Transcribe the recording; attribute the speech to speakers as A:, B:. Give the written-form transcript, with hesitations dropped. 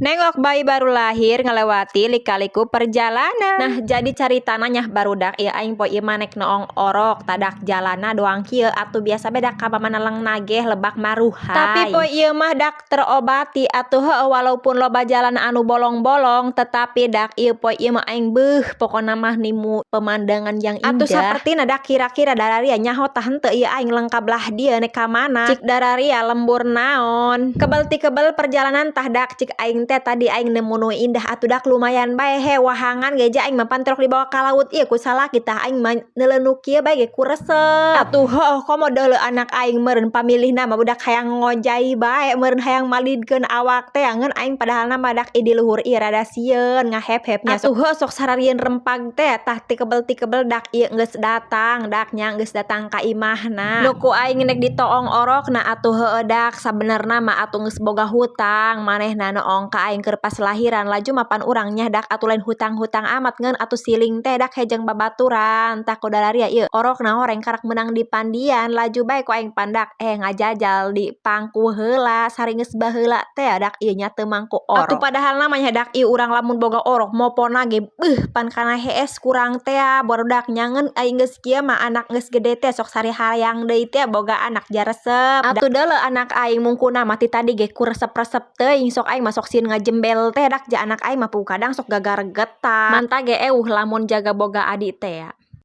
A: Nengok bayi baru lahir ngelewati lika-liku perjalanan. Nah, jadi caritana nya, barudak, ieu aing poe ieu mah nek noong orok tadak jalana doang kieu atuh biasa beda ka mamana leng nageh lebak maruhai. Tapi poe ieu mah dak terobati atuh, heueuh, walaupun loba jalan anu bolong-bolong, tetapi dak ieu poe ieu mah aing beuh pokona mah nimu pemandangan yang indah. Atuh sapertina dak kira-kira dararia nyaho tah henteu ieu aing lengkap lah dieu nek ka mana. Cik dararia lembur naon. Kebel ti kebel perjalanan tah dak cik aing teh tadi aing nemu nu indah atuh dak lumayan bae he wahangan ge aing mah pan terok dibawa ka laut ieu ku salaki, tah aing mah neuleun nu kieu bae ge ku resep. Atuh heueuh, komo deuleu anak aing meureun pamilihna mah budak hayang ngojay bae meureun, hayang malidkeun awak teh ngeun aing, padahalna mah dak di luhur ieu rada sieun ngahep-hep nya. Atuh heueuh, sok sararieun rempag teh. Tah, ti kebel ti kebel dak ieu geus datang dak nya, geus datang ka imahna nu ku aing nek ditoong orokna. Atuh heueuh dak sabenerna mah atuh geus boga hutang manehna noong ka aing keur pas lahiran, laju mapan urang nya dak atuh lain hutang-hutang amat, ngeun atuh siling teh dak hejeng babaturan. Tah, ku dararia ieu orokna horeng karak meunang dipandian, laju bae ku aing pandak ngajajal di pangku heula sari geus baheula teh dak ieu nya teu mangku orok. Atuh padahalna mah nya dak ieu urang lamun boga orok mopona ge beuh pan kana hees kurang teh barudak nya, ngeun aing geus kieu mah anak geus gede teh sok sari hayang deui teh boga anak jaresep. Atuh deuleu anak aing mungkuna mah ti tadi ge ku resep-resep teuing, sok aing mah sok sieun ngajembel teh dak ja anak aing mah, kadang sok gagaregetan manta ge eueuh lamun jaga boga adi teh.